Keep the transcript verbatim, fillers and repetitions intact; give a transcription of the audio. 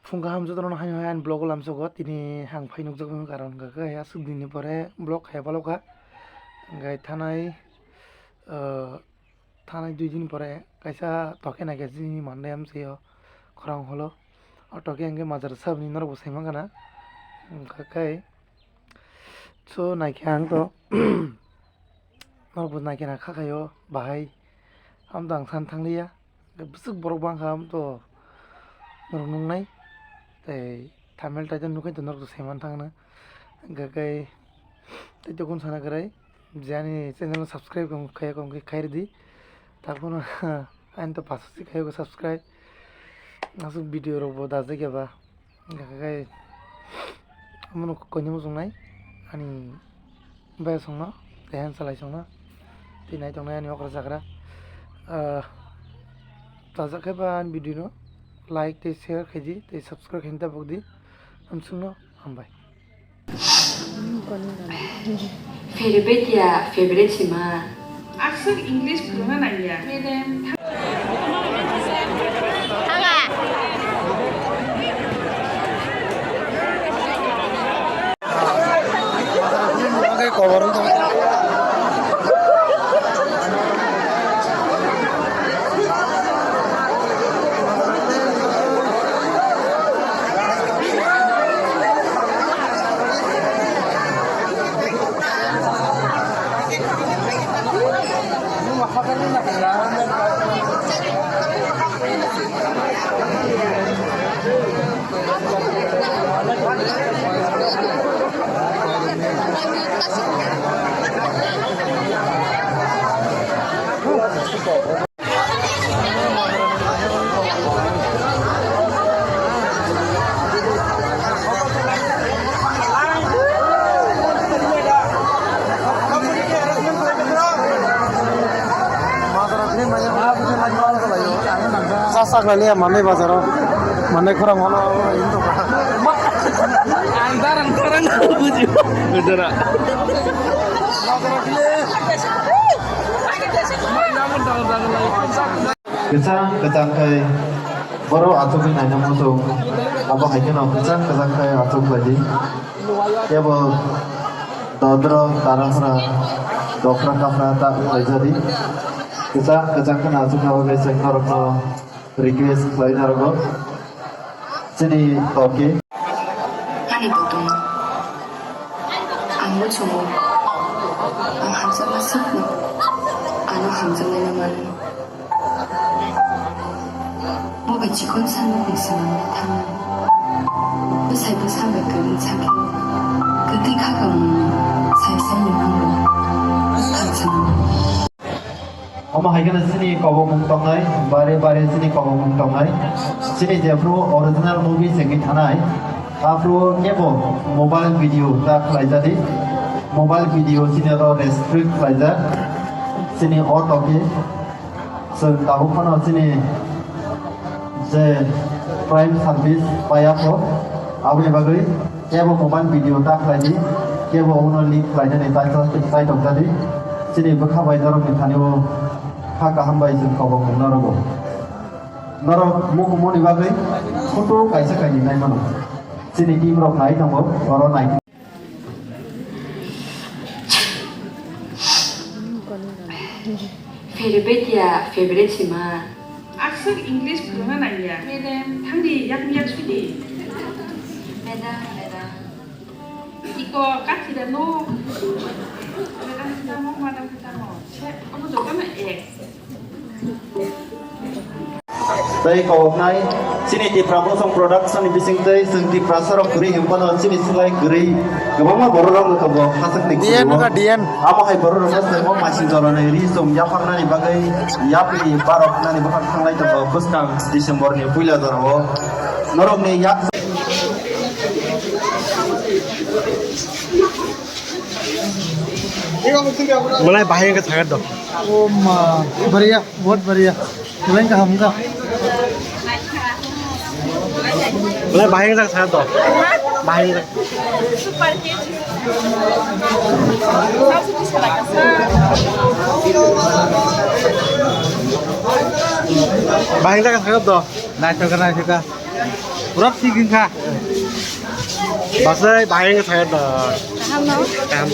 Phung kaham jotono haino hai ani vlog o lamsogo, tini ang phai nukjak wngkha karon hwnkha khe aswk dinni pore vlog khe palokha. Hwnkhe thanai, ah, thanai dui din pore kaisa toke naikhe chini Monday amchaio khorang holo. O toke hwnkhe majra sabni norokbo saimankha na. Hwnkha khe so naikhe ang to. Norokbo naikhe na kha khaio bahai. Amto ang san thangliya. Bwswk borok bangkha amto norok nuknai. Tei thumbnail title nuknai to norok to saiman thangna. Hwnkha khe tei tokon sana kwrwi. Je ani channel no subscribe khaiyako hwnkhe khairwdi. Takhorno ani to paso se khaiyako subscribe. Aswk video rokbo dajak ya ba. Hwnkha khe omono koini muchungnai ani bayasongno tei hansalai songno tei naitongnai ani okra chagra. Ah, chajak khe ba ani video no like tei share khaidi tei subscribe khaina tabukdi. Hamsungno hambai. Favorite ya, favorite sima. Aswk English phwrwngna nangya. Madam, Sasak lai liya manai bazaro, manai khorang holo. Ang darang darang buji. Bedara. Kwchang kwchang khai borok achugwi naina muchung, abo hai kheno kwchang kwchang khai achuk lai di. Kebo dodro, tarasra, dophra kaphra ta wnglaijadi. Kwchang kwchang kheno achukna bagwi chwng norokno request khlai narwgo. Chini toke. Ani botong. Ang muchungo. Ang hamjakma sakno. Ano hamjaknaino mano. Bo bai chikon samung ni swnamwi thangnai. Bwsai bwsa bai kwrwng sakhe, kwtwi khakamungno sai sai ni nango. Thansa nango. Omo hai kheno chini kobokmung tongnai, bare bare chini kobokmung tongnai. Chini jephru original movie chengwi thanai, aphru kebo mobile video ta khlaijadi. Mobile video chini oro restrict khlaijak. Chini o toke. Chwng tabuk phano chini je prime service paiya kho, aboni bagwi kebo mobile video ta khlai di, kebo uno leak khlainani tai, tai tong jadi. Chini bwkha bai norokni thani o kha kaham bai chwng kobok mung norok o. Norok mukumuni bagwi photo kaisa kainwi nai mano. Chini team rok nai tongo, oro nai. Favorite ya, favorite sima. Aswk English phwrwngna nangya. Madam, thangdi, yakni yak sudi. Madam, madam. Iko kathi da no. Madam kita mo, madam kita mo. Che, omo jotono ek. Tei koboknai chini Tipra Mosong Production ni bising tei chwng Tiprasa rok kwrwi himphano chini slai kwrwi kwbangma borok rok tongo hachwk ni D N kuchugo. Wngkha D N. Amo hai borok rok no chwng o masing jora ni ri chum yapharnani bagwi yapri barok nani bwkhak thanglai tongo bwskang December ni puila jora o norok ni yak Mulai bahai wngkha thagar do. Oh ma, bariya, bahut bariya. Mulai wngkha ham wngkha. Mulai bahai wngkha thagar do. Bahai wngkha. Bahai wngkha thagar do. Naithok kha, naithok kha. Pura thik wngkha. Basai bahai wngkha saya da. Kaham no? Kaham.